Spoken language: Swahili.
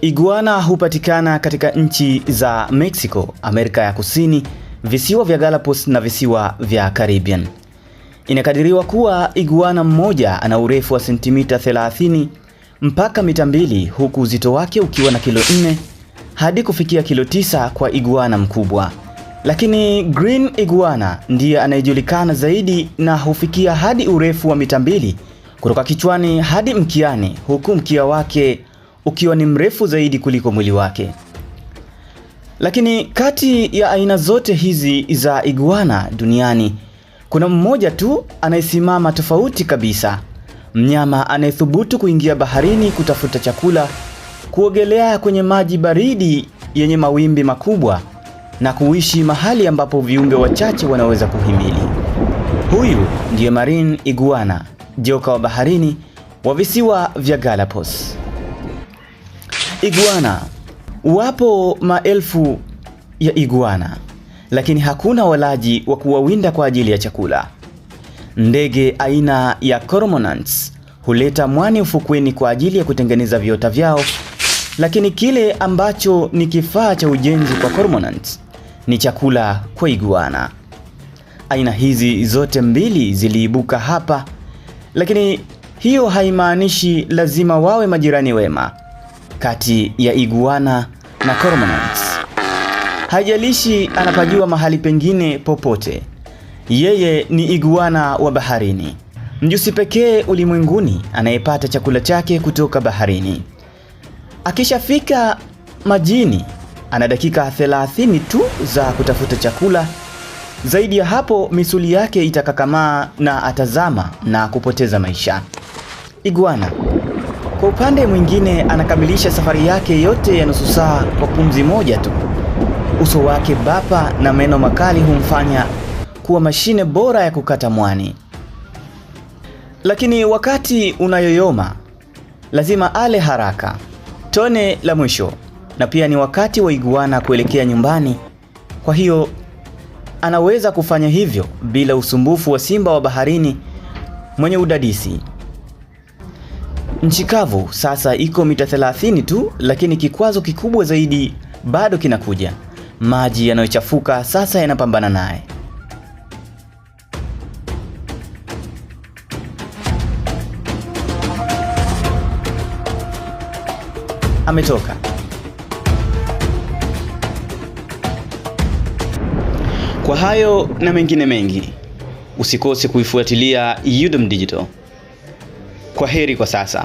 Iguana hupatikana katika nchi za Mexico, Amerika ya Kusini, visiwa vya Galapagos na visiwa vya Caribbean. Inakadiriwa kuwa iguana mmoja ana urefu wa sentimita 30 mpaka mita 2, huku uzito wake ukiwa na kilo 4 hadi kufikia kilo 9 kwa iguana mkubwa. Lakini green iguana ndiye anayejulikana zaidi na hufikia hadi urefu wa mita 2 kutoka kichwani hadi mkiani, huku mkia wake ukiwa ni mrefu zaidi kuliko mwili wake. Lakini kati ya aina zote hizi za iguana duniani, kuna mmoja tu anayesimama tofauti kabisa. Mnyama anayethubutu kuingia baharini kutafuta chakula, kuogelea kwenye maji baridi yenye mawimbi makubwa na kuishi mahali ambapo viumbe wachache wanaweza kuhimili. Huyu ndiye marine iguana, joka wa baharini wa visiwa vya Galapagos. Iguana. Wapo maelfu ya iguana, lakini hakuna walaji wa kuwawinda kwa ajili ya chakula. Ndege aina ya cormorants huleta mwani ufukweni kwa ajili ya kutengeneza viota vyao, lakini kile ambacho ni kifaa cha ujenzi kwa cormorants ni chakula kwa iguana. Aina hizi zote mbili ziliibuka hapa, lakini hiyo haimaanishi lazima wawe majirani wema. Kati ya iguana na cormorants, haijalishi anapajua mahali pengine popote, yeye ni iguana wa baharini, mjusi pekee ulimwenguni anayepata chakula chake kutoka baharini. Akishafika majini, ana dakika 30 tu za kutafuta chakula. Zaidi ya hapo, misuli yake itakakamaa na atazama na kupoteza maisha. Iguana kwa upande mwingine anakamilisha safari yake yote ya nusu saa kwa pumzi moja tu. Uso wake bapa na meno makali humfanya kuwa mashine bora ya kukata mwani. Lakini wakati unayoyoma, lazima ale haraka. Tone la mwisho, na pia ni wakati wa iguana kuelekea nyumbani. Kwa hiyo anaweza kufanya hivyo bila usumbufu wa simba wa baharini mwenye udadisi. Nchi kavu sasa iko mita 30 tu, lakini kikwazo kikubwa zaidi bado kinakuja. Maji yanayochafuka sasa yanapambana naye. Ametoka. Kwa hayo na mengine mengi, usikose kuifuatilia UDOM Digital. Kwa heri kwa sasa.